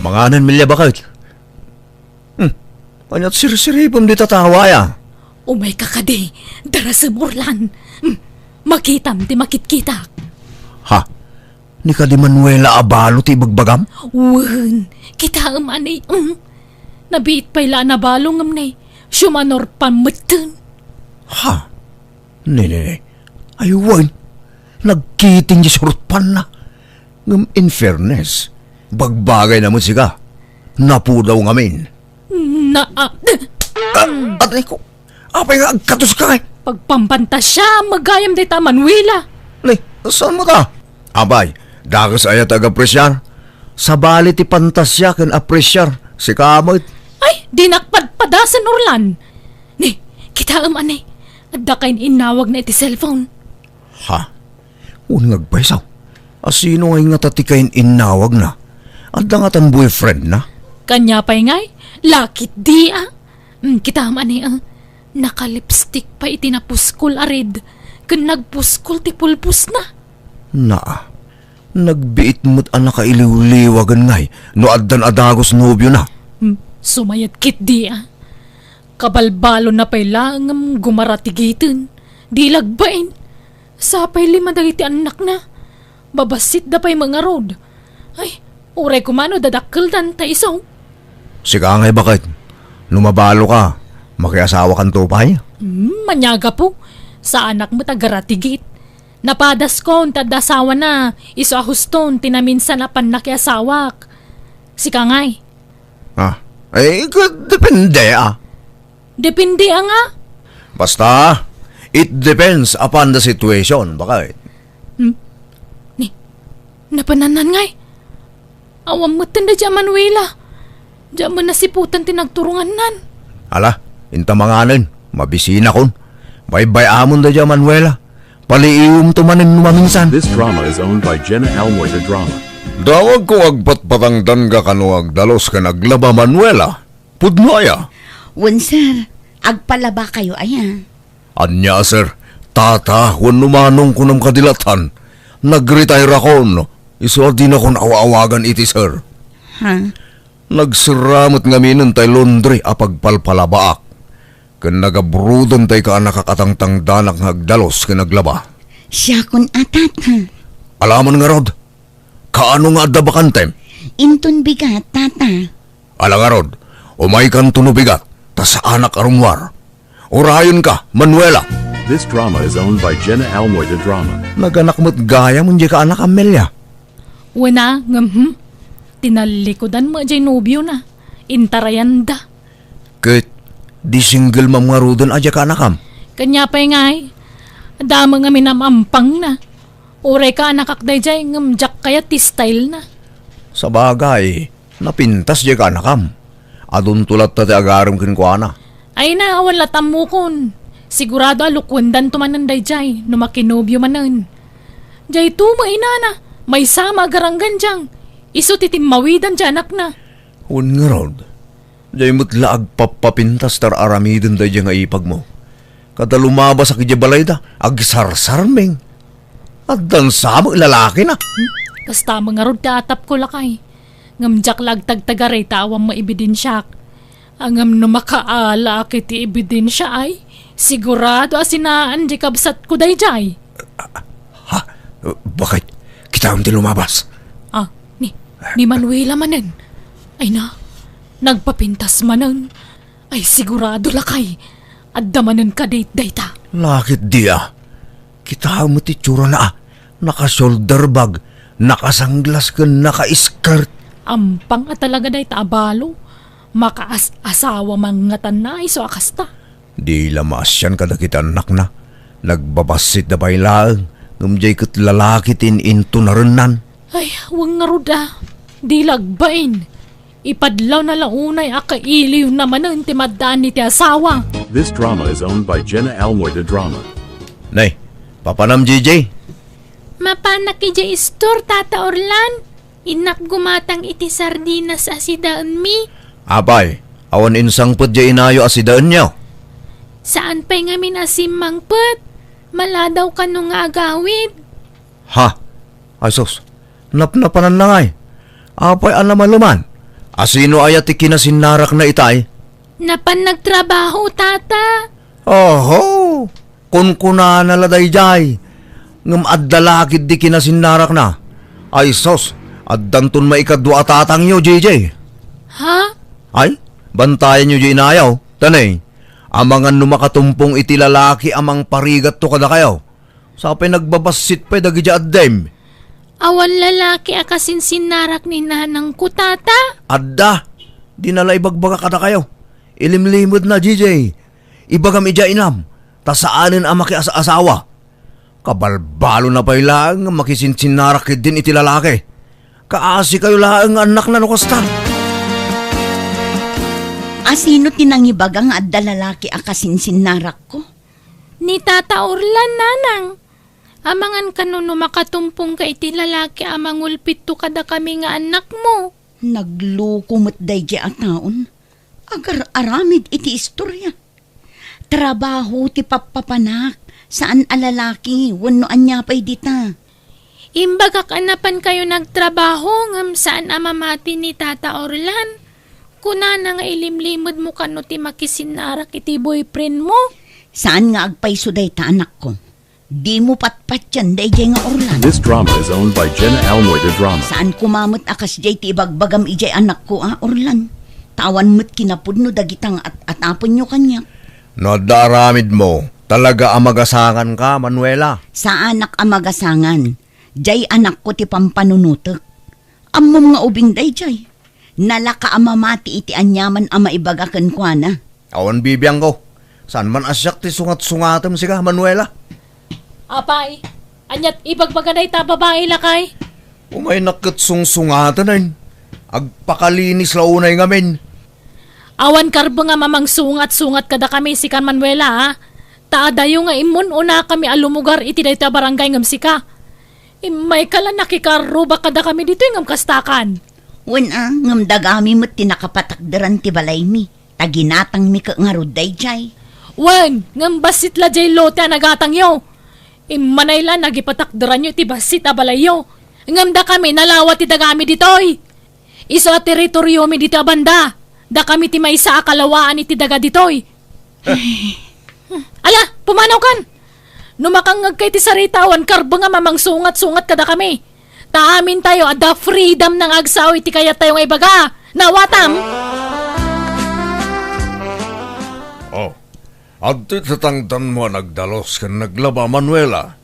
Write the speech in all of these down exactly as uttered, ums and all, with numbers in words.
Manganen, Melia, baket. Hmm. Ania't sirsiripem dita tawa, aya? Umayka kadi, darasem, Orlan. Hmm. Makitam ti makitkitak. Ha? Ni kadi Manuela a balo ti ibagbagam? Wen, kitaem, anay, hmm. Nabiit pay la a nabalo ngem ne, siumanor pa metten. Ha? Ne, ne, ne. Ay, wen. Nagkiting ti surotpanna. Ngem in fairness, bagbagayna met sika. Napudaw ngamin. Na, ah, Ah, atay ko. Apay nga agkatoska, eh? Pagpampantasia, magayam dayta a Manuela. Ni, saan mo ta? Apay, dakes aya ti agapresiar? Sabali ti pantasia ken apresiar, sika met. Ay, dinak padpadasen, Orlan. Ni, kitaem, anay. Adda kain-innawagna iti cellphone. Ha? Wen nga agpayso. A sino ngay ngata ti kain-innawagna? Adda ngatan boyfriendna? Kania pay ngay? Lakit di, ah. Mm, kitaem, anay, ah. Nakalipstick pay iti napuskol a red. Ken nagpuskol ti pulposna. Naa. Nagbiit met a nakailiwliwagen ngay no addan a dagus nobiona. Hmm, sumayat ketdi, ah. Kabalbalonna pay laeng ngem gumaratigiten. Di la agbain. Sapay lima dagiti annakna. Babassitda pay met ngarud. Ay, uray koma no dadakkeldan ta isu. Sika ngay, baket. No mabaloka, makiasawakanto pay? Hmm, ania gapu. Saanak met a garatigit. Napadaskon ti adda asawana, isu a huston ti naminsan a pannakiasawak. Sika ngay? Ah, eh, ket depende, ah. Depende a nga? Basta, it depends upon the situation, baket. Hmm? Ni, napanannan ngay? Awan metten daydi a Manuela. Diak met nasiputan ti nagturongannan. Ala, inta manganen, mabisinakon. Baybay-amon daydi a Manuela. Paliiwemto manen no maminsan. This drama is owned by Jenna Almoy the Drama. Dawagko agpatpatangdanga kano agdalus ken aglaba, Manuela. Pudno aya? Wen, sir. Agpalabakayo aya? Ania, sir? Tata wenno manong kunam kadi lattan? Nag-retire-akon. Isu a dinakon aw-awagan iti sir. Ha? Nagserra met ngaminen tay laundry a pagpalpalabaak. Ken nagabroden tay kaanakak a tangtangdanak nga agdalus ken aglaba. Siakon a, tata. Alaman ngarud, kaano nga adda bakantem? Inton bigat, tata. Ala ngarud, umaykanto no bigat, ta saanak a rummuar. Urayenka, Manuela. This drama is owned by Jenna Almoy the Drama. Naganak met gayam diay kaanakam, Melia. Wen a, ngem, hmm, tinallikudan met diay nobiona. Intarayanda. Ket, di single mom ngaruden a diay kaanakam? Kania pay ngay, adda met ngamin am-ampangna. Uray kaanakak daydiay, ngem diak kayat ti stylena. Sabagay, napintas diay kaanakam. Adunto latta ti agarem kenkuana. Ay na, awan lat' ammokon. Sigurado a lukuendanto manen daydiay no makinobio manen. Daytoy met inana, maysa met a garanggan diay. Isu ti timmawidan ti anakna. Wen ngarud, diay met la agpappapintas ti ar-aramiden daydiay nga ipagmo. Kada lumabasak idiay balayda, agsarsarming. Addan sa met lalakina. Hmm? Kasta met ngarud ti atapko, lakay. Ngem diak la agtagtagaray ta awan met ebidensiak. Ngem no makaalaak iti ebidensiaay, sigurado a sinaan ti kabsatko daydiay. Ha? Baket? Kitaem ti lumabas. Ah, ni, ni Manuela manen. Ay na, nagpapintas manen. Ay, sigurado, lakay. Adda manen kadate dayta. Lakit dia. Kitaem met ti itsurana, ah. Naka-shoulder bag, naka-sunglass ken naka-skirt. Ampang a talaga dayta a balo. Makaas-asawa man ngatanna isu a kasta. Di la maasian kadagiti annakna. Nagbabassitda pay laeng, ngem diay ket lalaki ti in-intunarennan. Ay, wen ngarud a. Di la agbain. Ipadlawna la unay a kailiwna manen ti maddaan iti asawa. This drama is owned by Jenna Almoy the Drama. Nay, papanam, J J? Mapanak idiay istor, Tata Orlan. Innak gumatang iti sardinas a sidaenmi. Apay, awan insangpet diay inayo a sidaenyo? Saan pay ngamin a simmangpet. Maladaw kano nga agawid. Ha? Ay sus, napnapananna ngay. Apay a namaleman? Asino aya ti kinasinnarakna itay? Napan nagtrabaho, Tata. Oho, kunkunana la daydiay. Ngem adda la ketdi kinasinnarakna. Ay sus, addanton maikadua a tatangyo, J J. Ha? Ay, bantayanyo diay inayaw. Tanay, amangan no makatumpong iti lalaki a mangparigatto kadakayo. Sapay nagbabassit pay dagiti addem. Awan lalaki a kasinsinnarak ni nanangko, Tata? Adda. Dina la ibagbaga kadakayo. Ilimlimedna, J J. Ibagam idiay inam, ta saanen a makias-asawa. Kabalbalona pay laeng nga makisinsinnarak ketdin iti lalaki. Kaasikayo laeng nga annakna no kasta. Asino ti nangibaga nga adda lalaki a kasinsinnarakko? Ni Tata Orlan, nanang. Amangan kano no makatumpongka iti lalaki a mangulpitto kadakami nga annakmo. Nagluko met daydiay a taon. Agar-aramid iti istorya. Trabaho ti pappapanak, saan a lalaki wenno ania pay dita. Imbagak a napankayo nagtrabaho ngem saan a mamati ni Tata Orlan. Kunana nga ilimlimedmo kano ti makisinnarak iti boyfriendmo. Saan nga agpayso dayta, anakko. Dimo patpatian daydiay nga Orlan. This drama is owned by Jenna Almoy de Drama. Saan koma met a kasdiay ti ibagbagam idiay anakko a, Orlan. Ta awan met kinapudno dagita nga at-atapenyo kaniak. No adda aramidmo, talaga a magasanganka, Manuela. Saanak a magasangan. Diay anakko ti pampanunotek. Ammom nga ubing daydiay. Nalaka a mamati iti aniaman a maibaga kenkuana. Awan bibiangko. Saan man a siak ti sungat-sungatem sika, Manuela? Apay, aniat ibagbaga dayta a babai, lakay? Umaynak ket sungsungaten, ay. Agpakalinis la unay ngamin. Awan karbeng a mamangsungat-sungat kadakami sika, Manuela, ha? Ta adayo nga immun-unakami a lumugar iti daytoy a barangay ngem sika. Immayka la nakikarrubak kadakami ditoy ngem kastakan. Wen a, ngem dagami met ti nakapatakderan ti balaymi, ta ginatangmi ket ngarud daydiay. Wen, ngem bassit la diay lote a nagatangyo. Immanay la nagipatakderanyo iti bassit a balayyo. Ngem dakami nalawa ti dagami ditoy. Isu a teritoriomi ditoy a banda. Dakami ti maysa a kalawaan iti daga ditoy. Ala, pumanawkan! No makangngegka iti sarita, awan karbeng a mamangsungat-sungat kadakami. Ta amintayo, adda freedom nga agsao iti kayattayo nga ibaga. Nawatam? Oh, adtoy tatangtanmo a nagdalus ken naglaba, Manuela.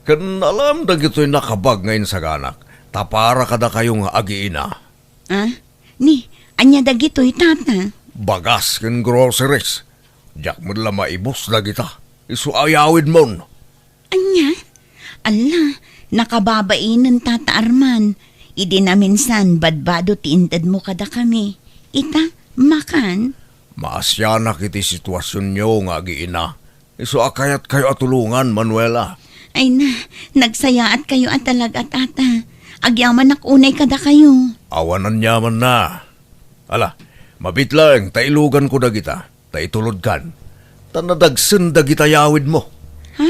Ken alam dagitoy nakabag nga insaganak, ta para kadakayo nga agiina. Ah? Ni, ania dagitoy, Tata? Bagas ken groceries. Diak met la maibus dagita. Isu a yawidmon. Ania? Alla, nakababainen, Tata Arman. Idi naminsan, badbado ti intedmo kadakami. Ita, makan? Maasianak iti situasionyo nga agiina. Isu a kayatkayo a tulongan, Manuela. Ay na, nagsayaatkayo a talaga, Tata. Agyamanak unay kadakayo. Awan aniamanna. Ala, mabiit laeng ta iluganko dagita, ta itulodkan. Ta nadagsen dagita yawidmo. Ha?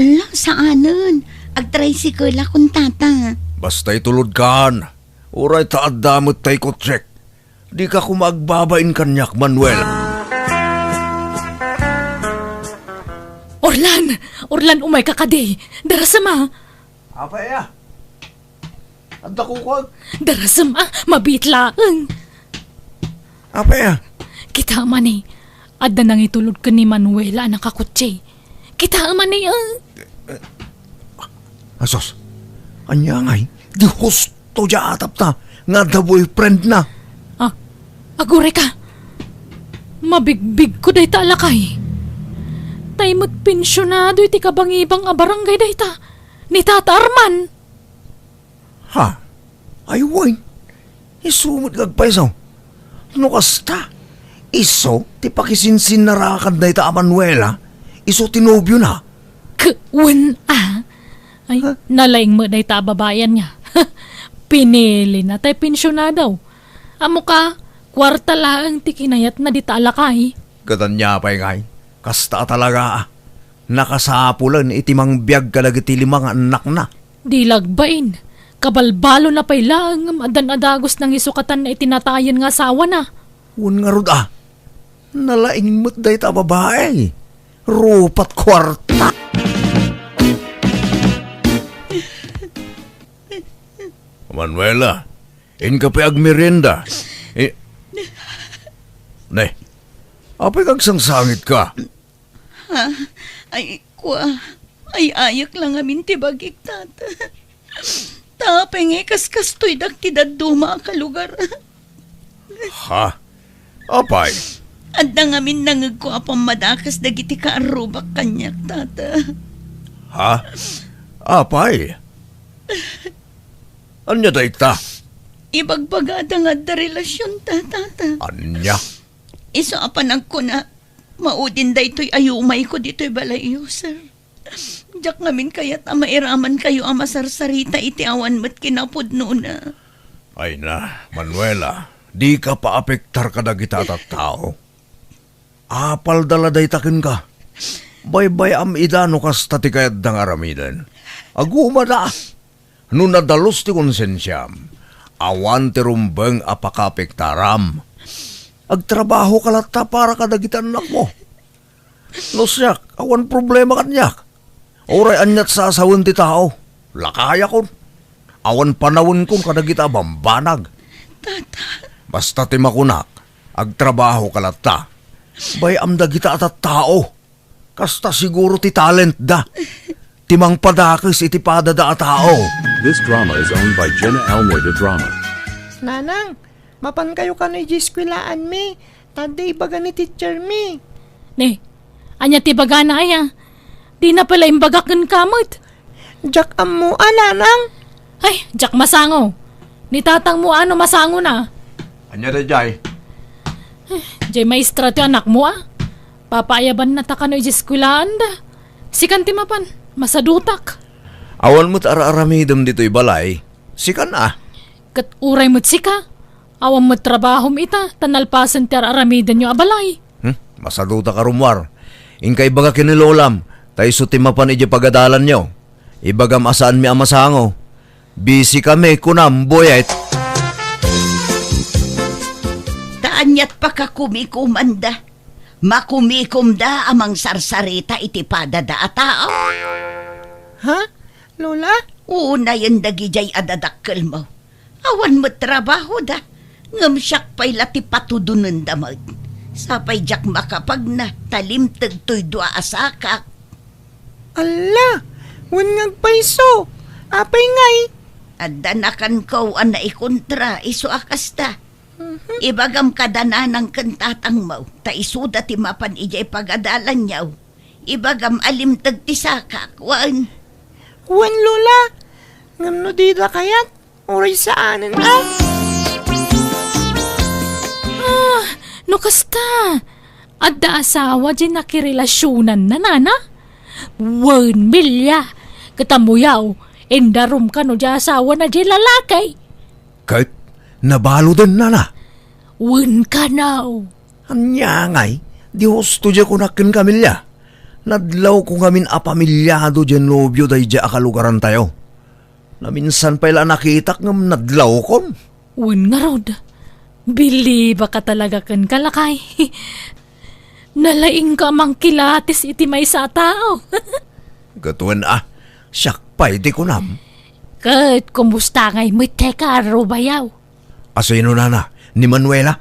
Alla, saanen. Agtricycle-akon, Tata. Basta itulodkan. Uray ta adda met tay kotsek. Dika koma agbabain kaniak, Manuel. Orlan! Orlan, umayka kadi! Darasem a! Apay a? Adda kukuag? Darasem a! Mabiit laeng! Apay a? Kita man eh. Adda nangitulod ken ni Manuela a nakakotse. Kita man eh, ah. Asos, ania ngay? Di husto diay atapta nga adda boyfriend na. Ah, aguray ka. Mabigbigko dayta a lakay. Tay met pensionado iti kabangibang a barangay dayta. Ni Tata Arman. Ha? Ay, wen. Isu met nga agpayso. No kasta, isu ti pakisinsinnarakan dayta a Manuela, isu ti nobiona. K-, wen a. Ay, ha? Nalaing met dayta a babai ania. Pinili na tay pensionado. Ammo ka, kuarta laeng ti kinayatna dita a lakay. Ket ania pay ngay? Kasta a talaga a. Nakasapulen iti mangbiag kadagiti lima nga annakna. Di lagbain. Kabalbalona pay laeng ngem addan a dagus nangisukatan iti natayen nga asawana. Wen ngarud a, nalaing met dayta a babai. Rupat kuarta. Manuela, inka pay agmerienda. I-, ne, apay nga agsangsangitka? Ha? Ay, kua, ay-ayek la ngamin ti bagik, Tata. Ta apay nga ikaskastoydak ti dadduma a kalugar? Ha? Apay? Adda ngamin nangegko a pammadakes dagiti kaarrubak kaniak, Tata. Ha? Apay? Ania dayta? Ibagbagada nga adda relasionta, Tata. Ania? Isu a panagkuna, maudin daytoy a yumayko ditoy balayyo, sir. Diak ngamin kayat a mairamankayo a masarsarita iti awan met kinapudnona. Ay na, Manuela, dika paapektar kadagita a tattao. Apalda la dayta kenka. Baybay-am ida no kasta ti kayatda nga aramiden. Agumada! No nadalus ti konsensiam, awan ti rumbeng a pakaapektaram. Agtrabahoka latta para kadagiti annakmo. No siak, awan problema kaniak. Uray aniat sasawen ti tao, lakayakon. Awan panawenkon kadagita a bambanag. Tata. Basta ti makunak, agtrabahoka latta. Bay-am dagita a tattao. Kasta siguro ti talentda, ti mangpadakes iti padada a tao. This drama is owned by Jenna Almoy de Drama. Nanang, mapankayo kano idiay eskuelaanmi, ta adda ibaga ni teachermi. Ne, ania ti ibagana aya? Dina pay la imbaga kenka met. Diak ammo a, nanang. Ay, diak masango. Ni tatangmo a no masangona. Ania daydiay? Diay maestra ti anakmo a. Papaayabannata kano idiay eskuelaanda. Sikan ti mapan, masadutak. Awan met ar-aramidem ditoy balay. Sikan a. Ket uray met sika, awan met trabahom ita, ta nalpasen ti ar-aramidenyo a balay. Hmm? Masadutak a rummuar. Inka ibaga ken ni lolam, ta isu ti mapan idiay pagadalanyo. Ibagam a saanmi a masango. Busy kami, kunam, Boyet. Ta aniat pakakumikomanda? Makumikomda a mangsarsarita iti padada a tao. Ha? Lola? Unayen dagidiay a dadakkelmo. Awan met trabahoda, ngem siak pay la ti patudonenda met. Sapay diak makapagna, ta limteg toy dua a sakak. Alla! Wen nga agpayso! Apay ngay? Adda nakanko a naikontra, isu a kasta. Mhm. Ibagam kada nanang ken tatangmo, ta isuda ti mapan idiay pagadalanyo. Ibagam a limteg ti sakak, wen. Wen, Lola. Ngem no dida kayat, uray saanen, a? Ah, no kasta, adda asawa diay nakirelasionanna, nana? Wen, Melia, ket ammoyo, indarum kano diay asawana diay lalaki. Ket nabaloden, nana? Wen kano. Ania ngay, di husto diay kunak kenka, Melia. Nadlawko ngamin a pamiliado diay nobio daydiay a kalugarantayo. Naminsan pay la a nakitak ngem nadlawkon. Wen ngarud, bilibaka talaga kenka, lakay. Nalaingka a mangkilatis iti maysa a tao. Ket wen a, siak pay ti kunam. Ket kumusta ngay met ti kaarrubayo? Asino, nana? Ni Manuela?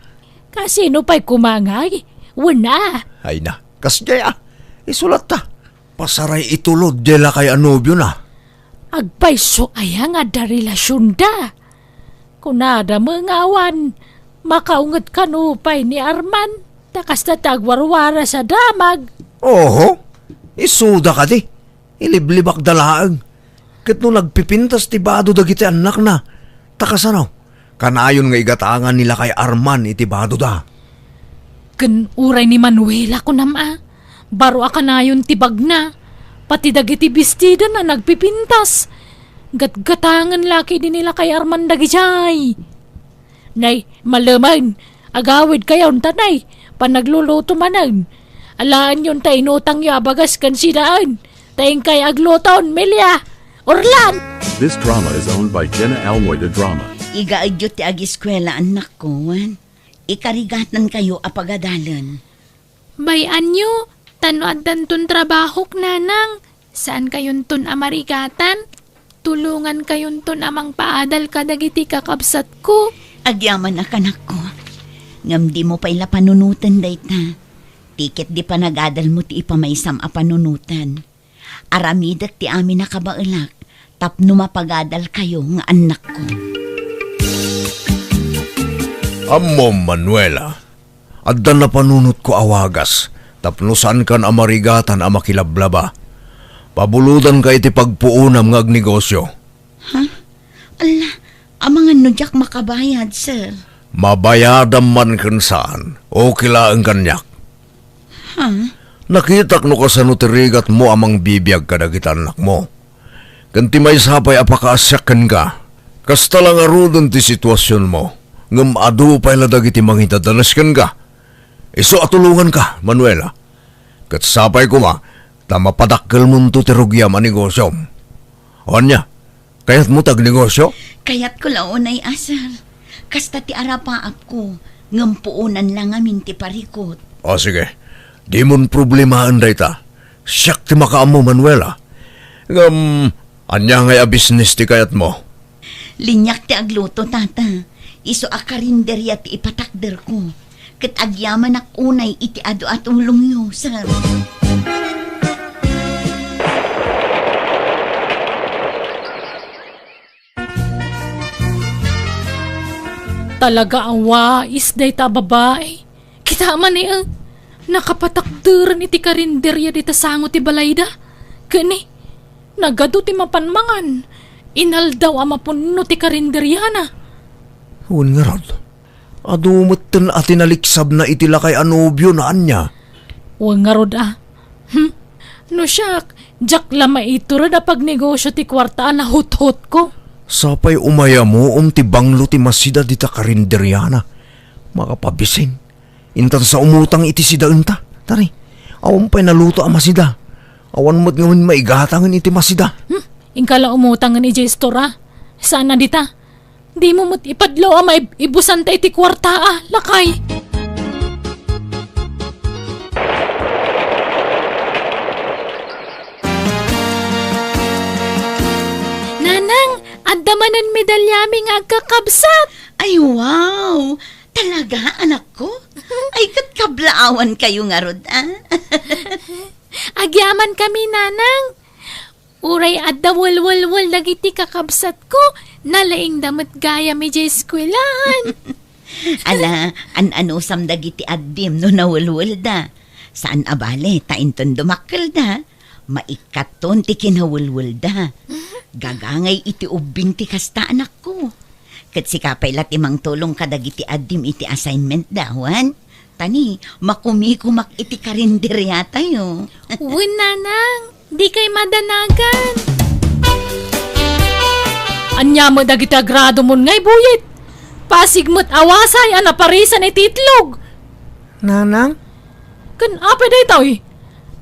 Kasino pay koma ngay? Wen a. Ay na, kasdiay a. Isu latta. Pasaray itulod diay lakay a nobiona. Agpayso aya nga adda relasionda? Kunada met nga awan makaunget kano pay ni Arman, ta kasta ti agwarwaras a damag. Oho, isuda kadi. Iliblibakda laeng. Ket no nagpipintas ti bado dagiti annakna, ta kasano? Kanayon nga igatangan ni lakay Arman iti badoda. Ken uray ni Manuela, kunam a, baro a kanayon ti bagna, pati dagiti bestidana nagpipintas. Gatgatangen la ketdi ni lakay Arman dagidiay. Nay, malemen, agawidkayon ta nay, panagluluto manen. Alaenyon ta inutangyo a bagas ken sidaen, ta inkay agluton, Melia. Orlan! This drama is owned by Jenna Almoy de Drama. Igaedyo ti agiskuela, annakko, wen ikarigatan kayo a pagadalen. Bay-anyo, ta no addanton trabahok, nanang, saan kayonton a marigatan? Tulongan kayonton a mangpaadal kadagiti kakabsatko. Agyaman a kanakko. Ngem dimo pay la panunoten dayta. Ti ket di panagadalmo ti ipamaysam a panunoten. Aramidek ti amin a kabaelak tapno mapagadal kayo nga annakko. Ammom, Manuela, adda napanunotko a wagas tapno saankan a marigatan a makilablaba. Pabulodanka iti pagpuonam nga agnegosyo. Ha? Ala, amangan no diak makabayad, sir. Mabayadam man ken saan, okay laeng kaniak. Ha? Nakitak no kasano ti rigatmo a mangbibiag kadagiti annakmo. Ken ti maysa pay a pakaasiak kenka, kasta la ngaruden ti situasionmo, ngem adu pay la dagiti mangidadanes kenka. Isu a tulonganka, Manuela. Ket sapay koma ta mapadakkelmonto ti rugiam a negosiom. O ania, kayatmo ti agnegosio? Kayatko la unay a, sir. Kasta ti arapaapko, ngem puonan la ngamin ti parikut. O, sige. Dimon problemaen dayta. Siak ti makaammo, Manuela. Ngem, ania ngay a business ti kayatmo? Liniak ti agluto, tata. Isu a karinderia ti ipatakderko. Ket agyamanak unay iti adu a tulongyo, sir. Talaga a wais dayta a babai. Kita man, eh, nakapatakderen iti karinderia dita sango ti balayda. Ken, eh, nagadu ti mapan mangan. Inaldaw a mapunno ti karinderiana. Wen ngarud, adu metten a tinaliksabna iti lakay a nobiona, ania? Wen ngarud a. Hmm? No siak, diak la maitured a pagnegosio ti kuarta a nahuthotko. Sapay umayamuom ti banglo ti masida dita karinderiana. Makapabisin. Intan sa umutang iti sidaenta. Tari, awan pay naluto a masida. Awan met ngamin maigatangen iti masida. Hmm? Inka la umutangen idiay istor a. Saan a dita? Dimo met ipadlaw a maib-, ibusanta iti kuarta a, lakay. Nanang, adda manen medalyami nga agkakabsat. Ay, wow! Talaga, anakko? Ay, ket kablaawan kayo ngarud, a? Agyamankami, nanang. Uray adda welwelwel dagiti kakabsatko, nalaingda met gayam idiay eskuelaan. Ala, an-anusam dagiti addim no nawelwelda. Saan a bale, ta inton dumakkelda, maikkaton ti kinawelwelda. Gagangay iti ubbing ti kasta, anakko. Ket sika pay la ti mangtulong kadagiti addim iti assignment da, wen? Tani, makumikumak iti karinderiatayo. Wen, nanang, dikay madanagan. Ania met dagiti agradomon ngay, Buyit? Pasig met a wasay a naparisan iti itlog. Nanang? Ken apay daytoy?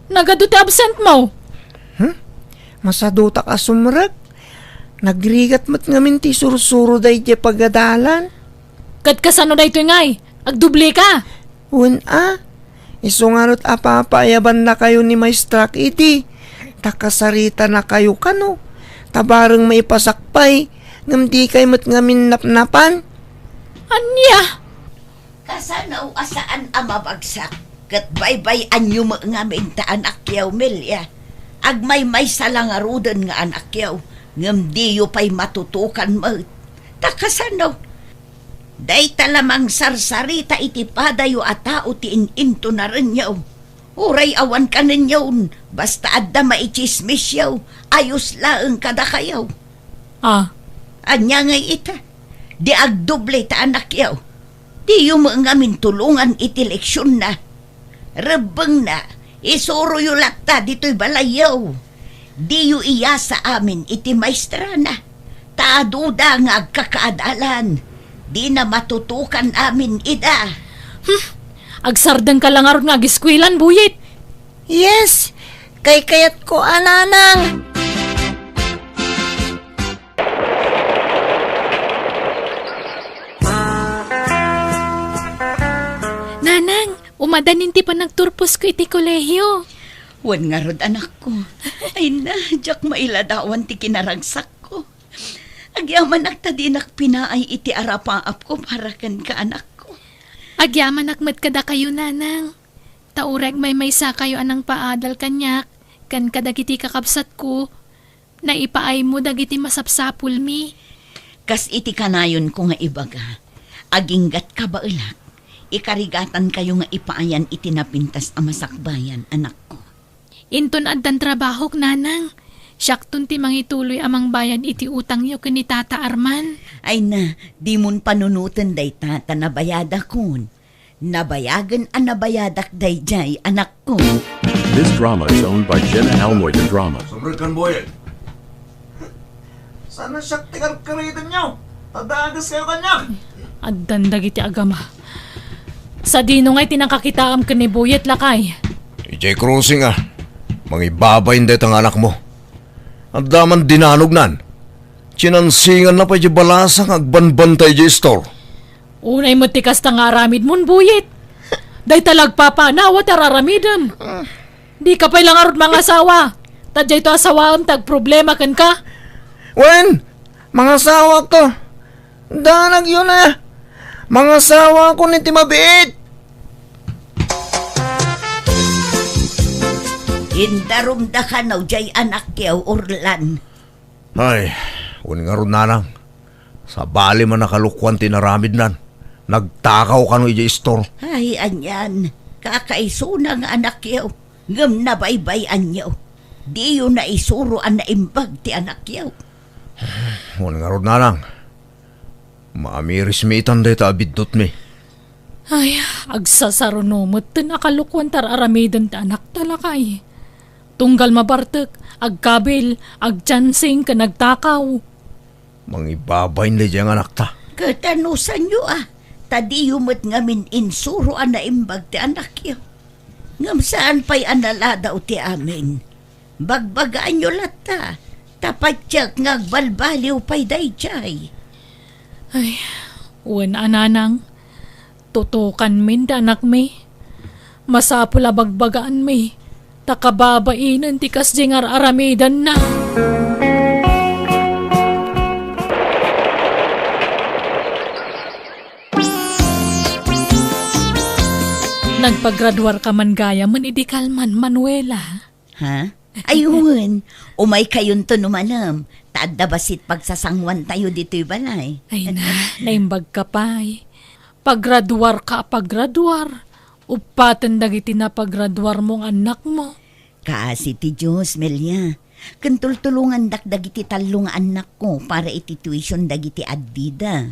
Nagadu ti absentmo. Hmm? Masadutak a sumrek. Nagrigat met ngamin ti sursuro daydiay pagadalan. Ket kasano daytoy ngay? Agdobleka? Wen a. Isu ngarud a papaayabannakayo ni Maestra Kitty. Ta kasaritanakayo kano. Ta bareng maipasak pay, ngem dikay met ngamin napnapan. Ania? Kasano a saan a mabagsak, ket baybay-anyo met ngamin ta anakyaw, Melia. Agmaymaysa la ngaruden nga anakyaw, ngem diyo pay matutukan met. Ta kasano? Dayta la mangsarsarita iti padayo a tao ti in-intonarenyo. Uray awan kanenyo, basta adda maitsismisyo, ayos laeng kadakayo. Ah. Ania ngay ita? Di agdoble ta anakyo. Diyo met ngamin tulongan iti leksionna. Rebbengna, isuroyo latta ditoy balayyo. Diyo iyasa amin iti maestrana. Ta aduda nga agkakaadalan, dina matutukan amin ida. Hmm, agsardengka la ngarud nga agiskuelan, Buyit. Yes, kaykayatko a nanang. Umadanin ti panagturposko iti kolehio. Wen ngarud, anakko. Ay na, diak mailadawan ti kinaragsakko. Agyamanak ta dinak pinaay iti arapaapko para kenka, anakko. Agyamanak met kadakayo, nanang. Ta uray agmaymaysakayo a nangpaadal kaniak, ken kadagiti kakabsatko, naipaaymo dagiti masapsapulmi. Kas iti kanayonko nga ibaga, aginggat kabaelak, ikarigatankayo nga ipaayan iti napintas a masakbayan, anakko. Inton addan trabahok, nanang, siakton ti mangituloy a mangbayad iti utangyo ken ni Tata Arman. Ay na, dimon panunoten dayta ta nabayadakon. Nabayagen a nabayadak daydiay, anakko. This drama is owned by Jenna Almoy and Drama. Sobra kan boyet. Sana siak ti karkaridenyo. Tadagas kayo kanya. Addan dagiti agama. Sadino ngay ti nakakitaam ken ni Boyet, lakay? Ijay crossing a. Mangibabain dayta nga anakmo. Adda man dinanognan. Kinansinganna pay di balasa nga agbanbantay di istor. Unay met ti kasta nga aramidmon, Boyet. Dayta la agpapanaw ti ar-aramidem. Dika pay la ngarud mangasawa. Ta daytoy a sawaem ti agproblema kenka. Wen, mangasawakto. Danagyo na. Mangasawakon iti mabiit. Indarumda kano jay anakyo, Orlan. Ay, wen ngarud, nanang. Sabali man a kalokuan ti inaramidnan. Nagtakaw kano idiay istor. Ay, anian, kakaisuna nga anakyo, ngem nabaybay-anyo. Diyo naisuro a naimbag ti anakyo. Wen ngarud, nanang. Maamirismi itan dayta a biddutmi. Ay, agsasaruno metten a kalokuan ti ar-aramiden ti anakta, lakay. Tunggal mabartek, agkabil, agtiansing, ken agtakaw. Mangibabain daydiay nga anakta. Ket anusanyo a, ta diyo met ngamin insuro a naimbag ti anakyo. Ngem saan pay a naladaw ti amin. Bagbagaanyo latta, ta patiek nga agbalbaliw pay daydiay. Ay, wen a, nanang, tutukanmin da anakmi. Masapul a bagbagaanmi, ta kababainen ti kasdi nga ar-aramidenna. Nagpagraduarka man gayamen idi kalman, Manuela. Ha? Ay, wen. Umaykayonto no malem. Ta adda bassit pagsasanguantayo ditoy balay. Ay na, naimbagka pay. Pagraduarka a pagraduar. Uppaten dagiti napagraduarmo nga annakmo. Kaasi ti Dios, Melia. Ken tultulongandak dagiti tallo nga annakko para iti tuition dagiti addida.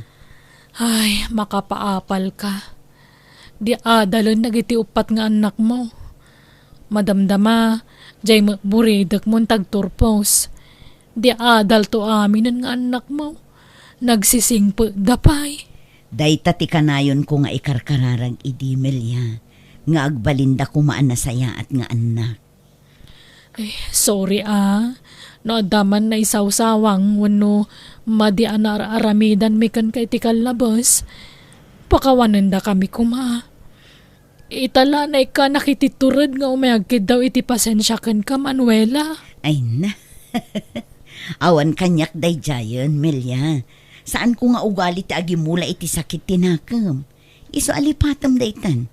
Ay, makapaapalka. Di adalen dagiti uppat nga annakmo. Madamdama, jay met buridekmon ti agturpos. Di adalto aminen nga annakmo. Nagsisingpetda pay. Dayta ti kanayonko nga ikarkararag idi, Melia, nga agbalinda koma a nasayaat nga annak. Eh, sorry a. No adda man naisawsawang wenno madi a naar-aramidanmi kenka iti kallabes, pakawanendakami koma. Ita la, naikkanak iti tured nga umay agkiddaw iti pasensia kenka, Manuela. Ay na. Awan kaniak daydiayen, Melia. Saanko nga ugali ti agimula iti sakit ti nakem. Isu a lipatem daytan.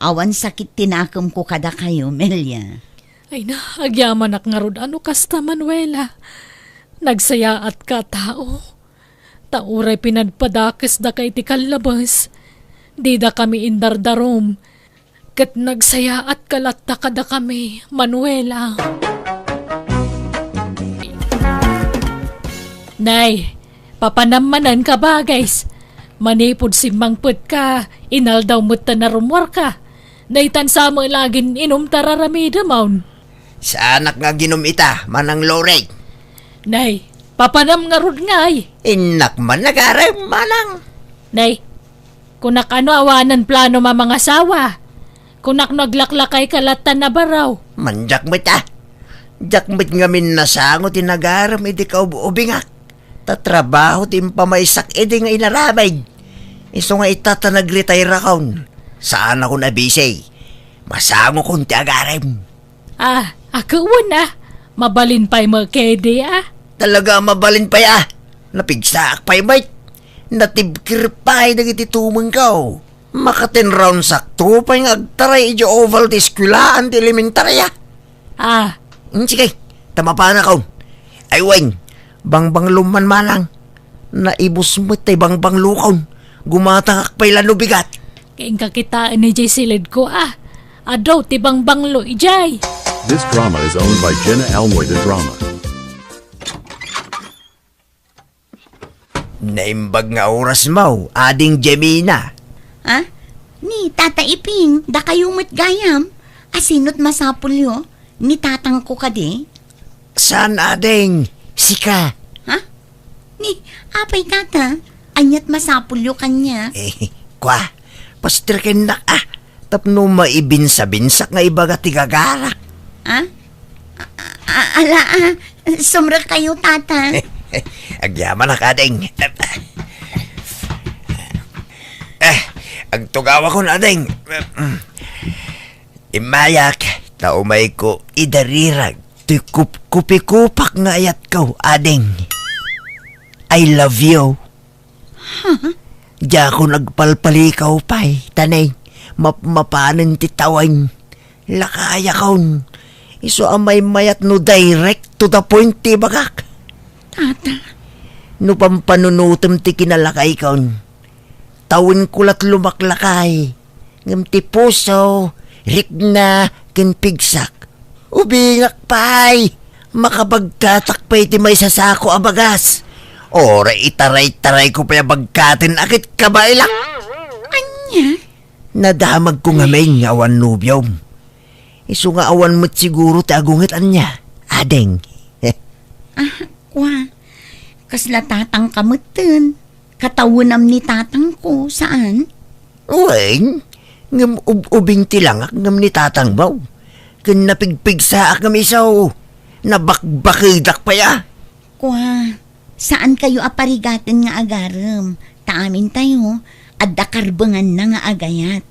Awan sakit ti nakemko kadakayo, Melia. Ay na, agyamanak ngarud a no kasta, Manuela. Nagsayaatka a tao. Ta uray pinadpadakesdaka iti kallabes, didakami indardarum. Ket nagsayaatka latta kadakami, Manuela. Nay, papanam manen ka, bages. Manipud simmangpetka, inaldaw met ta narummuarka. Daytan sa met la agin-inum ti ar-aramidem. Saanak nga aginum ita, Manang Loreng. Nay, papanam ngarud ngay. Innak man nagarem, Manang. Nay, kunak a no awanen planom a mangasawa. Kunak no aglaklakayka latta, Navarro. Mandiak met a. Diak met ngamin nasango ti nagarem idi kaub-ubingak. Ta trabaho ti impamaysak idi nga inaramid. Isu nga ita ta nagretire-akon. Saanakon a busy. Masangokon ti agarem. Ah, a, wen, ah. Mabalin pay met ketdi, ah. Talaga a mabalin pay, ah. Napigsaak pay met. Natibker pay dagiti tumengko. Maka-ten rounds-akto pay nga agtaray idiay oval ti eskuelaan ti elementaria. Ah. Hmm, sige, ta mapanakon. Ay wen, bangbanglom man manang. Naibus met tay bangbanglokon. Gumatangak pay la no bigat. Kayatko kitaen idiay silidko, ah. Adu ti bangbanglo idiay. This drama is owned by Jenna Almoy de Drama. Naimbag nga orasmo, Ading Jemina. Ha? Ni Tata Iping, dakayo met gayam. Asino't masapulyo? Ni tatangko kadi? Saan, Ading? Sika. Ha? Ni, apay, Tata? Ania't masapulyo kaniak? Eh, kwa, pasterkennak, ah. Tapno maibinsa-binsak nga ibaga ti gagarak. Ah? A-, a-, ala, ah, sumrekkayo, Tata. Agyamanak, Ading. Eh, agtugawakon, Ading. Immayak, ta umayko idarirag ti kup-, kupikupak nga ayatko, Ading. I love you. Huh? Diakon agpalpalikaw pay, ta ni, map-, mapanen ti tawen. Lakayakon. Isu a maymayat no direct to the point ti ibagak. Tata. No pampanunotem ti kinalakaykon, tawenko la't lumaklakay. Ngem ti puso, rikna, ken pigsak. Ubingak pay! Makabagkatak pay ti maisasako a bagas. Uray itaray-tarayko pay a bagkaten a ket kabaelak. Ania? Nadamagko ngamin nga awan nobiom. Isu nga awan met siguro ti agunget ania, Ading. Ah, kwa. Kasla tatangka metten. Katawenam ni tatangko, saan? Wen, ngem ub-, ubing ti langak ngem ni tatangmo. Ken napigpigsaak ngem isu, nabakbakedak pay a. Kua, saankayo a parigaten nga agarem, ta amintayo, adda karbenganna nga agayat.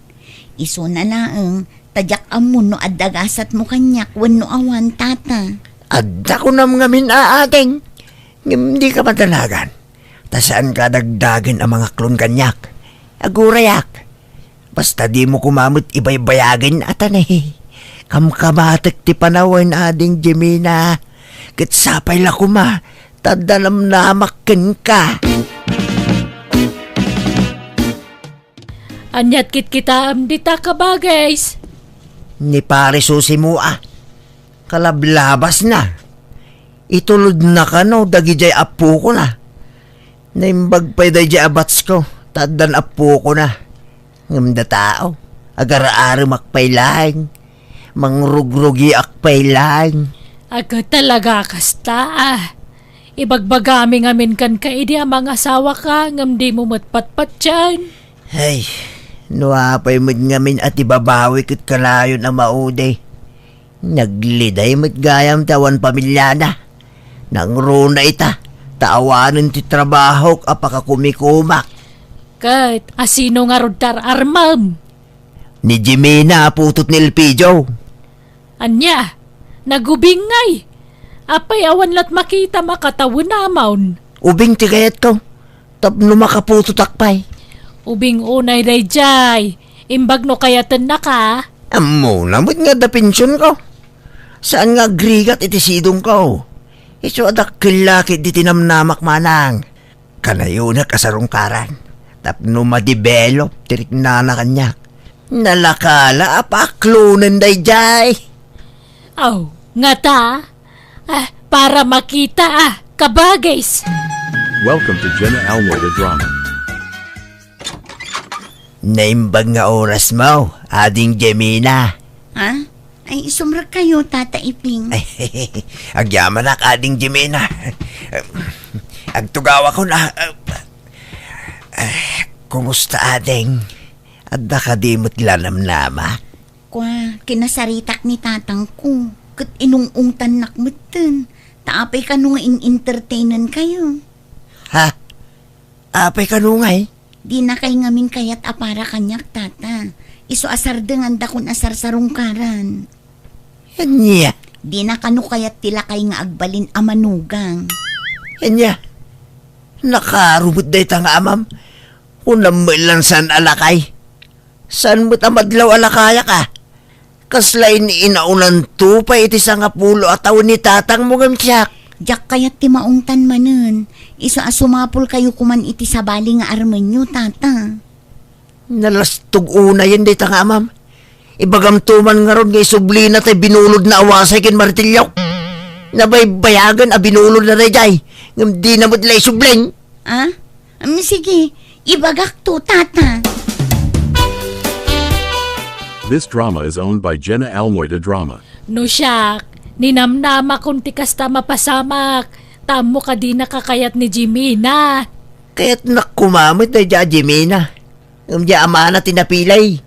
Isuna laeng, ta diak ammo no adda gasatmo kaniak wenno awan, Tata. Adda kunam ngamin a, Ading, ngem dika madanagan. Ta saanka a dagdagen a mangaklon kaniak. Agurayak. Basta dimo koma met ibaybayagen a ta ni. Kamkamatek ti panawen, Ading Jemina. Ket sapay la koma, ta adda namnamak kenka. Ania't kitkitaem dita, kabagays? Ni Pare Susimo a. Kalablabasna. Itulodna kano dagidiay appokona. Naimbag pay daydiay a batsko, ta addan appokona. Ngem datao, agar-aremak pay laeng. Mangrugrugiak pay laeng. Aga talaga kasta, ah. Ibagbagami ngamin kenka idi a mangasawaka, ngem dimo met patpatien. Ay, no apay met ngamin a ti babawi ket kanayon a maudi. Nagliday met gayam ti awan pamiliana. Nangruna ita, ta awanen ti trabahok a pakakumikumak. Ket asino ngarud ti ar-armem? Ni Jimena a putot ni Elpidio. Ania, nagubing ngay? Apay awan la't makitam a katawenamon? Ubing ti kayatko. Tapno makaputotak pay. Ubing unay daydiay. Imbag no kayatennaka. Ammona met nga adda pensionko. Saan nga agrigat iti sidongko. Isu a dakkel la ketdi ti namnamak manang. Kanayonak a sarungkaran. Tapno ma-develop ti riknana kaniak. Nalaka la a paaklonen daydiay. Aw, ngata? Ah, para makita, ah, kabagays. Welcome to Jenna Almoy the Drama. Naimbag nga orasmo, Ading Jemina. Ha? Ay, sumrekkayo, Tata Iping. Ay, agyamanak, Ading Jemina. Agtugawakon, ah, ah, ah, kumusta, Ading? Adda kadi met la namnamak? Kua, kinasaritak ni tatangko, ket inung-ungtannak metten. Ta apay kano nga in-entertainenkayo? Ha? Apay kano ngay? Dina kay ngamin kayat a para kaniak, Tata. Isu a sardengandakon a sarsarungkaran. Ania? Dina kano kayat ti lakay nga agbalin a manugang. Ania? Nakaro met dayta nga amam? Kunam met lan saan a lakay? Saan met a madlaw a lakayak a? Kasla in-inaunanto pay iti sangapulo a tawen ni tatangmo ngem siak. Diak kayat ti maungtan manen. Isu a sumapulkayo koman iti sabali nga armenyo, Tata. Nalastog unayen dayta nga amam. Ibagamto man ngarud nga isublina tay binulodna a wasay ken martilyo. Nabaybayagen a binulodna daydiay, ngem dina met la isubli. Ah? Am, sige, ibagakto, Tata. This drama is owned by Jenna Almoy de Drama. No siak, ninamnamakon ti kasta mapasamak, ta ammok a dinaka kayat ni Jimena. Kayatnak koma met daydiay a Jimena. Ngem diay amana ti napilay.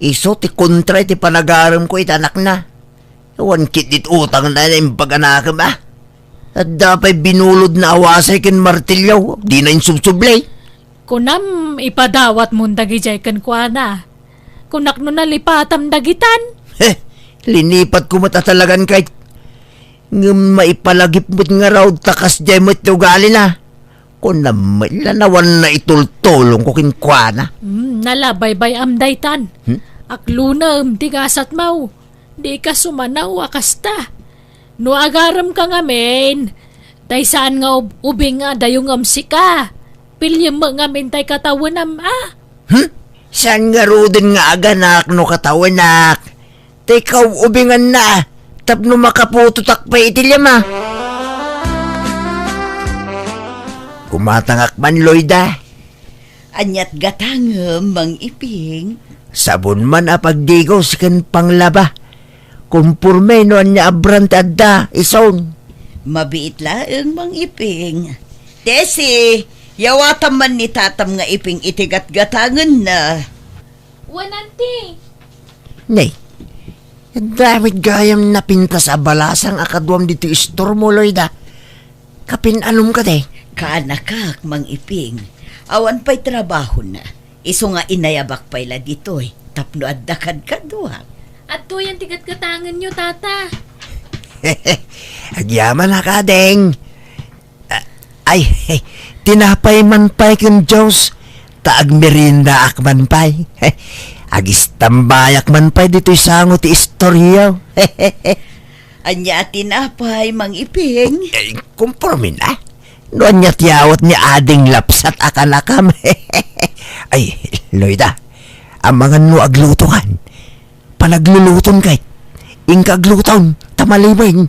Isu ti kontra iti panagaremko iti anakna. Awan ketdi ti utangna nga imbag a nakem a. Adda pay binulodna a wasay ken martilyo, dina insubsubli. Kunam, ipadawatmon dagidiay kenkuana. Kunak no nalipatam dagitan. He, linipatko met a talagan kay. Ngem maipalagip met ngarud ta kasdiay met ti ugalina. Kunam met la nga awan naitultulongko kenkuana. Hmm, nalabaybay-am daytan. Hmm? Aklunem ti gasatmo. Dika sumanaw a kasta. No agaremka ngamin, tay saan nga ub-, ubing nga adayo ngem sika. Piliem met ngamin tay katawenam a. Hmm? Saan ngaruden nga aganak no katawenak? Tay kaub-ubinganna tapno makaputotak pay iti lima. Gumatangak man, Loida. Aniat gatangem, Mang Iping? Sabon man a pagdigos ken panglaba. Komporme no ania a brand ti adda, isun. Mabiit laeng, Mang Iping. Tessie, yawatam man ni tatam nga Iping iti gatgatangenna. Wen, Auntie. Nay, adda met gayam napintas a balasang a kaduam ditoy istormo, Loida. Kapin-anom kadi? Kaanakak, Mang Iping. Awan pay trabahona. Isu nga inayabak pay la ditoy tapno adda kadkaduak. Adtoyen ti gatgatangenyo, Tata. Agyamanak, ading. Ah, ay, tinapay man pay ken juice, ta agmeriendaak man pay. Agistambayak man pay ditoy sango ti istoryo. Ania a tinapay, Mang Iping? Eh, komporme na. No ania ti awat ni Ading Lapsat a kanakam. Ay, Loida, amangan no aglutokan. Panagluluton kay. Inka agluton, ta maliwen.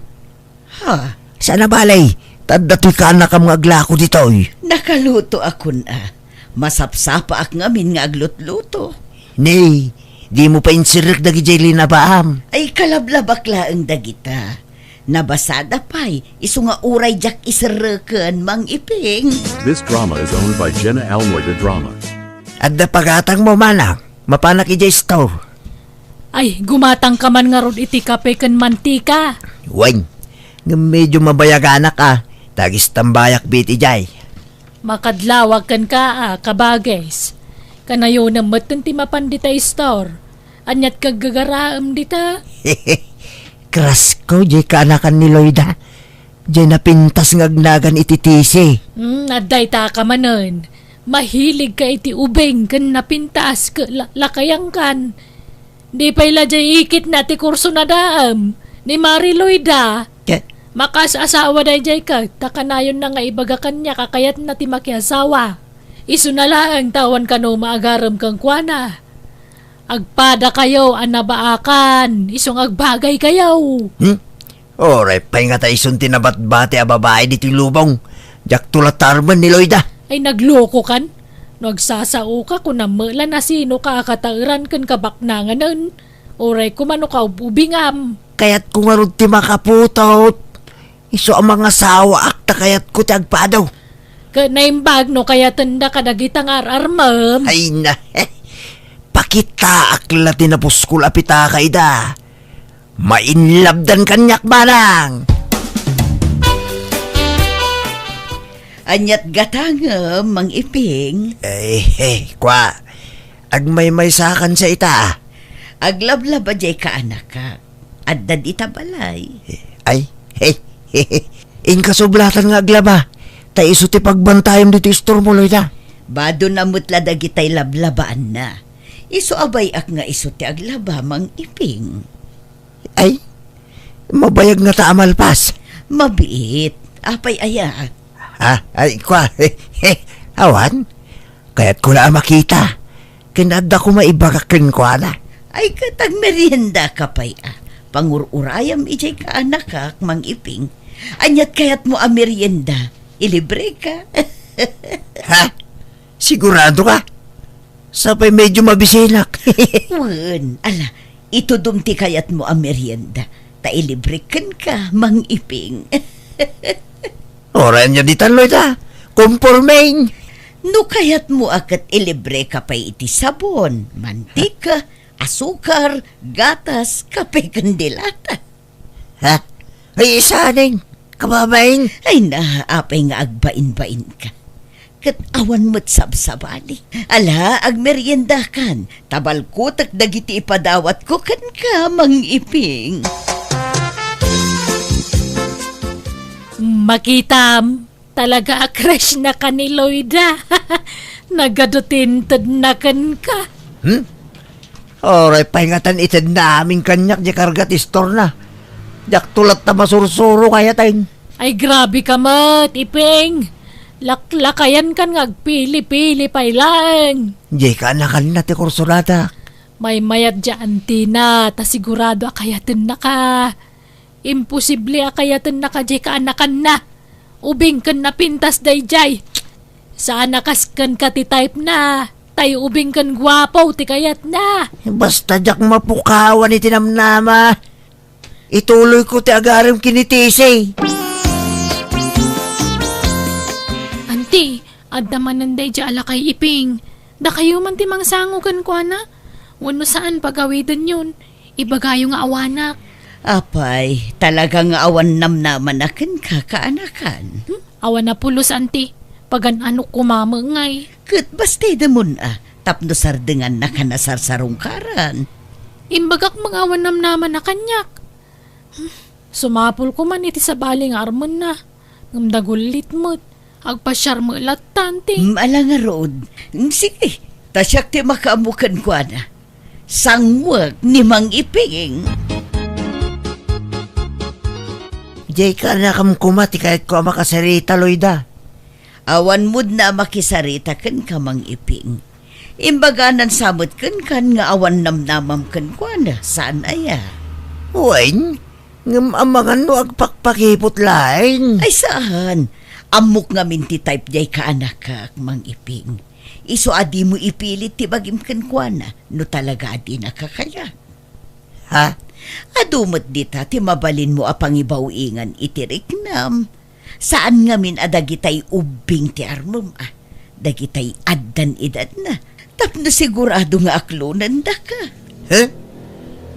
Ha? Saan a balay, ta adda toy kaanakam nga aglako ditoy. Nakalutoakon a. Masapsapaak ngamin nga aglutluto. Nay, dimo pay insirrek dagidiay linabaam. Ay, kalablabak laeng dagita. Nabasada pay, isu nga uray diak iserreken, Mang Iping. This drama is owned by Jenna Almoy de Drama. Adda pagatangmo, manang? Mapanak idiay store. Ay, gumatangka man ngarud iti kape ken mantika. Wen, ngem medio mabayaganak a, ta agistambayak met idiay. Makadlawak kenka a, kabages. Kanayonem metten ti mapan dita store. Aniat kaggagaraem dita? Crush ko, diay kaanakan ni Loida. Diay napintas nga agnagan iti T C. Hmm, adda ita ka manen. Mahilig ka iti ubing ken napintas ket la-, lakayankan. Di pay la diay ikitna ti kurso na daem ni Mari Loida. Ket? Makaas-asawa daydiay ket ta kanayonna nga ibaga kaniak a kayatna ti makiasawa. Isuna laeng ta awan kano maagarem kenkuana. Agpadakayo a nabaakan, isu nga agbagaykayo. Hmm? Uray pay ngata isun ti nabatbati a babai ditoy lubong. Diakto la tarmen ni Loida. Ay, naglokokan? No agsasaoka, kunam met la no sinoka a kataeran ken kabaknanganen. Uray koma no kaub-ubingam. Kayatko ngarud ti makaputot. Isu a mangasawaak ta kayatko ti agpado. Ket naimbag no kayatenda kadagita nga ar-armem. Ay na, pakitaak la ti napuskol a pitaka ida. Mainlabdan kaniak, manang! Aniat gatangem, Mang Iping? Eh, eh, kwa. Agmaymaysakan sa ita, ah. Aglablaba jay kaanakak. Adda dita balay. Ay, hey, hey, hey. Inkasublatan nga aglaba. Ta isu ti pagbantayem ditoy istormo, Loida. Bado na met la dagitay lablabaanna. Isu a bay-ak nga isu ti aglaba, Mang Iping. Ay, mabayag ngata a malpas. Mabiit. Apay aya? Ha? Ay, kwa. Awan? Kayatko la a makita. Ken adda koma ibagak kenkuana. Ay, ket agmeriendaka pay a. Pangur-urayam idiay kaanakak, Mang Iping. Aniat kayatmo a merienda? Ilibreka. Ha? Sigurado ka? Sapay medyo mabisinak. Wen, ala, itudom ti kayatmo a merienda, ta ilibrek kenka, Mang Iping. Uray ania ditan, Loida. Kompormeng. No kayatmo a ket ilibreka pay iti sabon, mantika, asukar, gatas, kape ken delata. Ha? Ay, isaning, kababain. Ay na, apay nga agbain-bainka. Ket awan met sabsabali. Ala, agmeriendakan, ta balkutek dagiti ipadawatko kenka, Mang Iping. Makitam, talaga a crush na ka ni Loida. Nagadu ti intedna kenka. Hmm? Uray pay ngatan itedna amin kaniak diay karga ti istorna. Diakto latta masursuro kayatay. Ay, grabe ka met, Iping. Laklakayan kan nga agpili-pili pay laeng. Diay kaanakanna ti kursudadak. Maymayat diay antina, ta sigurado a kayatenna ka. Imposible a kayatenna ka diay kaanakanna. Ubing ken napintas daydiay. Saan a kas kenka ti type na. Tay ubing ken guapo ti kayatna. Basta diak mapukawan iti namnama. Ituloyko ti agarem ken ni Tessie. Anti, adda manen daydiay a lakay, Iping. Dakayo man ti mangsango kenkuana. Wenno saan pagawidenyon. Ibagayo nga awanak. Apay, talaga nga awan namnamana kenka, kaanakan. Hmm? Awan a pulos, anti. Pagan-anok koma met ngay. Ket bastidemon a, tapno sardengannaka nasarsarungkaran. Imbagak met nga awan namnamana kaniak. Hmm, sumapulko man iti sabali nga armenna. Ngem dagullit met. Agpasiar met latta, anti. Mm, ala ngarud. Mm, sige, ta siak ti makaammo kenkuana. Sanguek ni Mang Iping. Diay kaanakam koma ti kayatko a makasarita, Loida. Awan met a makisarita kenka, Mang Iping. Imbaganan sa met kenkan nga awan namnamam kenkuana, saan aya? Wen, ngem amangan no agpakpakipot laeng. Ay, saan. Ammok ngamin ti type diay kaanakak, Mang Iping. Isu a dimo ipilit ti bagim kenkuana no talaga a dinaka kayat. Ha? Adu met dita ti mabalinmo a pangibaw-ingan iti riknam. Saan ngamin a dagitay ubbing ti armem a, dagitay addan edadna, tapno sigurado nga aklonendaka. He?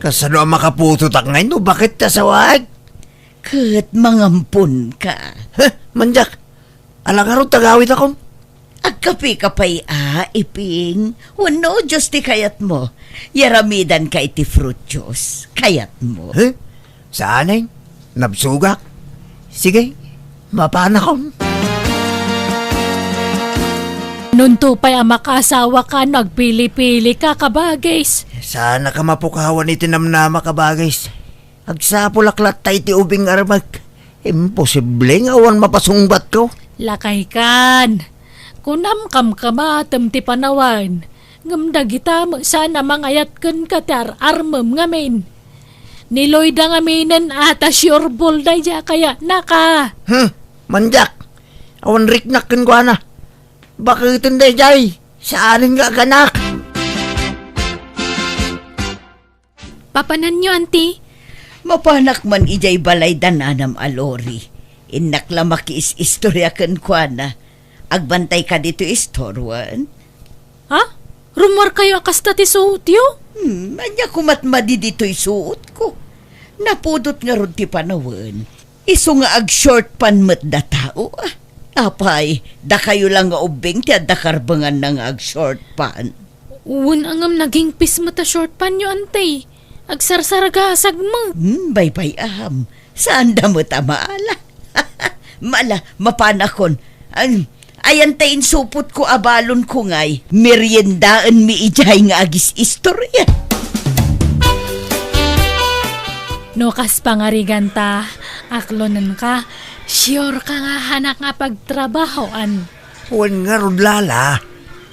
Kasano a makaputotak ngay no baket ti asawaek? Ket mangamponka. He? Mandiak? Ala ngarud ti agawitakon? Agkapeka pay a, Iping? Wenno juice ti kayatmo? Yaramidanka iti fruit juice. Kayatmo? He? Saanen? Nabsogak? Sige, mapanakon. Nunto pay a makaasawaka no agpili-pilika, kabagis. Saanka mapukawan iti namnama, kabagis. Agsapulak latta iti ubing nga armek. Imposible nga awan mapasungbatko. Lakaykan, kunam kamkamatem ti panawen, ngem dagita met saan a mangayat kenka ti ar-armem ngamin. Ni Loida ngaminen a ta sure ball daydiay a kayatnaka. Hmm, mandiak. Awan riknak kenkuana. Baketen daydiay. Saanen nga aganak. Papananyo, anti? Mapanak man idiay balay da nanam a Lori. Innak la makiis-istoria kenkuana. Agbantayka ditoy istorwan? Ha? Rummuarkayo a kasta ti suotyo? Hmm, ania komat madi ditoy suotko? Napudot ngarud ti panawen. Isu nga ag-short pant met da tao, ah. Apay, dakayo lang nga ubbing ti adda karbenganna nga ag-short pant. Wen a ngem nagingpis met a short pantyo, Ante. Agsarsargasag met. Hmm, baybay-am. Saanda met a maala. Mala, mapanakon. Ay, ayan ta insupotko a balonko ngay. Meriendaenmi idiay nga agis-istorya. No kas pangariganta, aklonenka, sure ka nga hanak nga pagtrabahoan. Wen ngarud, Lala.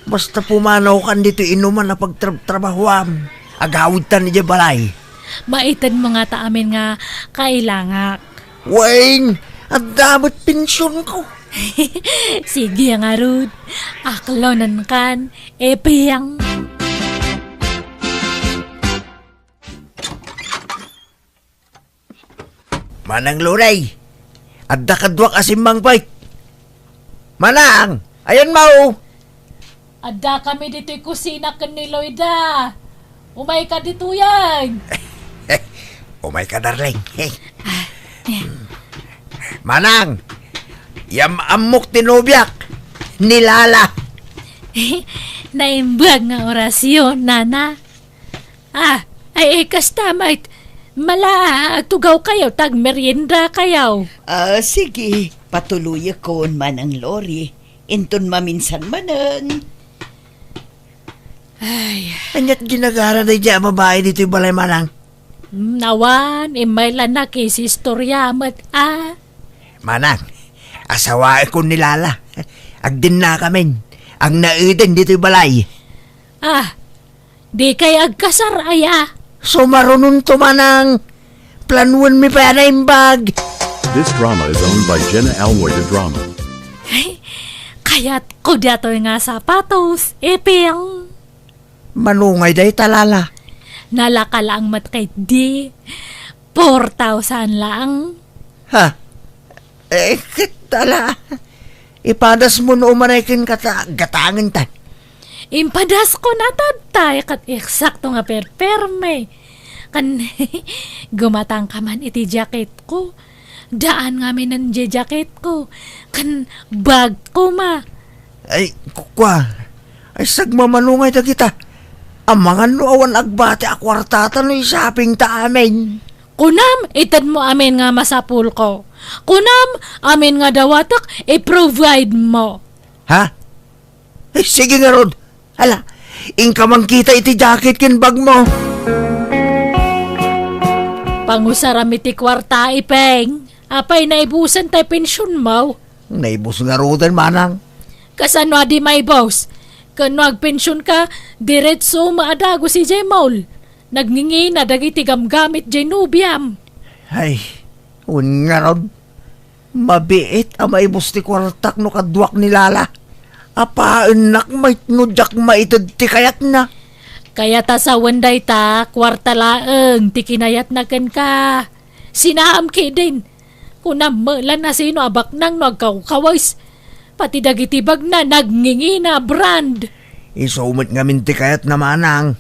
Basta pumanawkan ditoy inuman a pagtrabtrabahoam. Agawidtan idiay balay. Maitedmo ngata amin nga kailangak. Wen, adda met pensionko. Sige ngarud, aklonenkan, Epeng. Manang Lorey, adda kaduak a simmangpet. Manang, ayanmo? Adda kami ditoy kusina ken ni Loida. Umayka ditoyen. Umayka, darling. Ah, eh. Manang, yam-ammok ti nobiak, ni Lala. Naimbag nga orasyon, nana. Ah, ay, eh, kasta met. Mala, agtugawkayo, ta agmeriendakayo. Ah, sige, patuloyekon, Manang Lori. Inton maminsan manen. Ay. Ania't ginagara daydiay a babai ditoy balay, Manang? Hmm, awan, immay la nakisistorya met, ah. Manang, asawaekon ni Lala. Agdennakamin. Agnaeden ditoy balay. Ah, Dikay agkasar aya? Sumarunonto, Manang. Planuenmi pay a naimbag. This drama is owned by Jenna Almoy de Drama. Ay, kayatko daytoy nga sapatos, Epeng. Manungay dayta, Lala? Nalaka laeng met ketdi. Four thousand laeng. Ha? Eh, ket ala, ipadasmo no umanay kenka ta gatangentan. Impadasko na tatta, ket eksakto nga perperme. Ken gumatangka man iti jacketko. Daan ngamin diay jacketko. Ken bagko ma. Ay, kua. Ay, sagmamanungay dagita. Amangan no awan agbati a kuartata no i-shoppingta amin. Kunam, itedmo amin nga masapulko. Kunam, amin nga dawatek, i-provide mo. Ha? Eh, sige ngarud. Ala, inka man kita iti jacket ken bagmo. Pangusaram iti kuarta, Epeng. Apay, naibusen tay pensionmo? Naibus ngaruden, Manang. Kasano a di maibus? Ken no agpensionka, diretso met a dagus idiay mall. Nagngingina dagiti gamgamit diay nobiam. Ay, wen ngarud, mabiit a maibus ti kuartak no kaduak ni Lala. Apaennak met no diak maited ti kayatna. Kayat a sawen dayta, kuarta laeng ti kinayatna kenka. Sinaam ketdin. Kunam met la no sino a baknang no agkawkawes. Pati dagiti bagna nagngingina a brand. Isu met ngamin ti kayatna, Manang.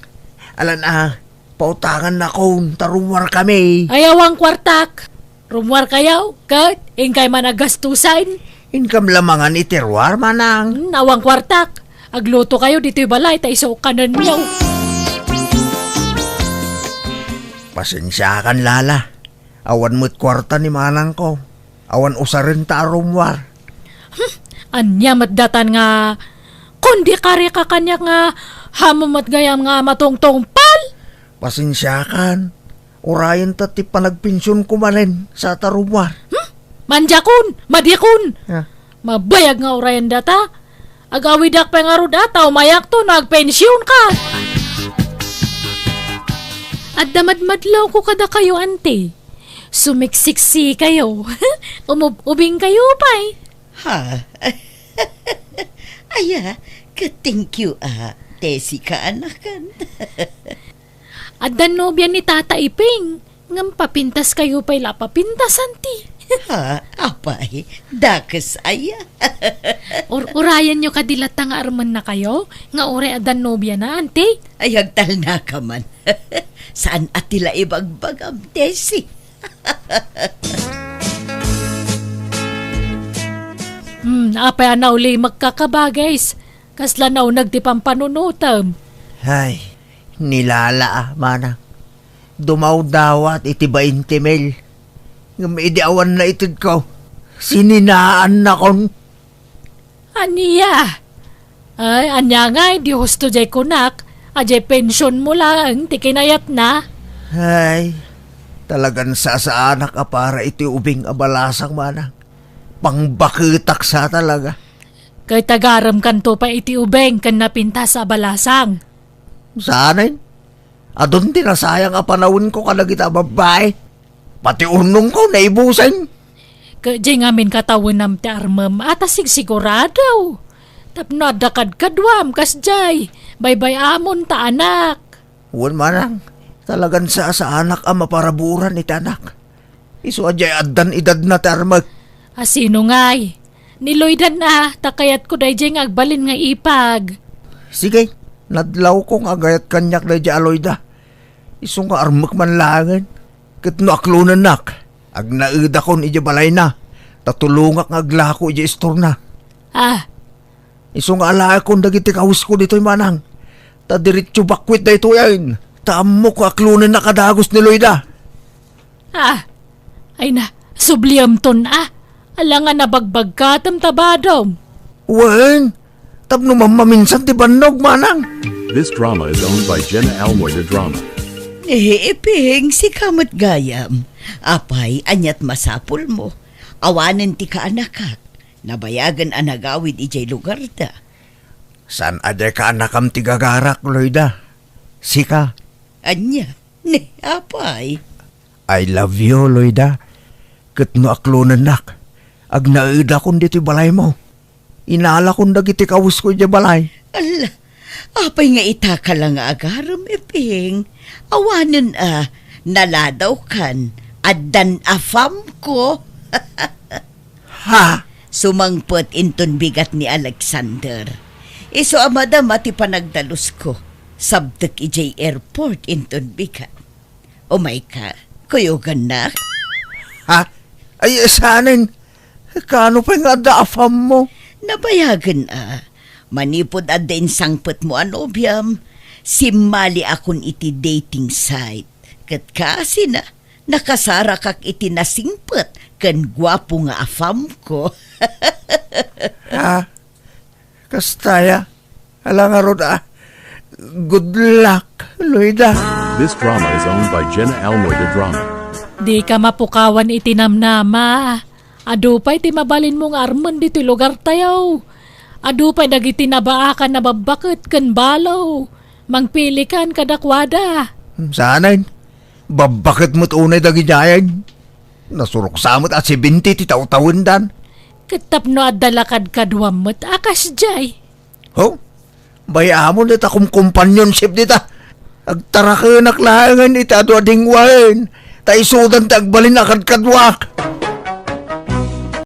Alan a, pautangannakon ta rummuarkami. Ay, awan kuartak. Rummuarkayo, ket inkay man a gastusen. Inkam la mangan iti ruar, Manang. Hmm, awan kuartak. Aglutokayo ditoy balay ta isu kanenyo. Pasensiakan, Lala. Awan met kuarta ni manangko. Awan usarenta a rummuar. Hmm, ania met datan nga, kundi kari ka kaniak nga, hamu met gayam nga matungtungpal? Pasensiakan. Urayenta ti panagpensionko manen sa ta rummuar. Hmm? Mandiakon, madiakon. Ah. Mabayag nga urayen data. Agawidak pay ngarud a ta umayakto no agpensionka. Adda madmadlawko kadakayo, ante. Sumiksiksi kayo. Umub-ubing kayo pay. Ha? Aya, ka-thank you a, Tessie kaanakan. Adda nobia ni Tata Iping. Ngem papintas kayo pay la papintas, anti. Ha? Apay, dakes aya. Ur-, urayenyo kadi latta nga armenna kayo, nga uray adda nobiana, anti? Ay, agtalna ka man. Saan a ti la ibagbagam, Tessie? Hmm, apay a naulimekka, kabagis? Kasla nauneg ti pampanunotem. Ay, nilala a, manang. Dumawdawat iti bainte mil. Ngem idi awan naitedko, sininaannakon. Ania? Ay, ania ngay, di husto jay kunak, a jay pensionmo laeng ti kinayatna? Ay, talagan sasaanak a para iti ubing a balasang, manang. Pangbaketak sa talaga. Ket agaremkanto pay iti ubing ken napintas a balasang. Saanen? Adun ti nasayang a panawenko kadagita a babbai. Pati urnongko naibusen. Ket jay ngamin katawenam ti armem a ta sigsigurado. Tapno adda kadkaduam kasjay, baybay-amon ta anak. Wen manang, talagan sasaanak a maparaburan iti anak. Isu a jay addan idadna ti armek. A sino ngay? Ni Loydan a, ta kayatko dayjay nga agbalin nga ipag. Sige, nadlawko nga agayat kaniak dayjay a Loyda. Isu nga armek man laengen. Ket no aklonennak, agnaedakon idiay balayna, ta tulongak nga aglako idiay istorna. Ah. Isu nga alaekon dagiti kawesko ditoy, manang. Ta diretso bakwit daytoyen. Ta ammok nga aklonennak a dagus ni Loyda. Ah, ay na, subliamton a. Ala nga nabagbagkatem ta badom. Wen, tapno mammaminsan ti bannog, manang. This drama is owned by Jenna Almoy de Drama. Eh, Iping, sika met gayam. Apay, aniat masapulmo? Awanen ti kaanakak. Nabayagen a nagawid idiay lugarda. Saan a diay kaanakam ti gagarak, Loyda? Sika? Ania? Ni, apay? I love you, Loyda. Ket no aklonennak, agnaedakon ditoy balaymo. Inalakon dagiti kawesko idiay balay. Ala, apay nga ita ka la nga agarem, Iping? Awanen a, naladawkan, addan afamko. Ha? Sumangpet inton bigat ni Alexander. Isu a madama ti panagdalusko. Sabtek idiay airport inton bigat. Umayka, kuyogannak. Ha? Ay, saanen? Kaano pay nga adda afammo? Nabayagen a. Manipud adda insangpetmo a nobiam, simmaliakon iti dating site. Ket kasina, nakasarakak iti nasingpet ken guapo nga afamko. Ha? Kasta ya? Ala ngarud a. Good luck, Loyda. This drama is owned by Jenna Almoy de Drama. Dika mapukawan iti namnama. Adu pay ti mabalinmo nga armen ditoy lugartayo. Adu pay dagiti nabaakan a babbaket ken balo. Mangpilikan kadakuada. Saanen? Babbaket met unay dagidiayen. Nasuroksa met a seventy ti tawtawendan. Ket tapno adda la kadkaduam met a kasdiay. Ho? Bay-amon dita kumcompanionship dita. Agtarakenak laengen iti adu a dingwaen, ta isudan ti agbalin a kadkaduak.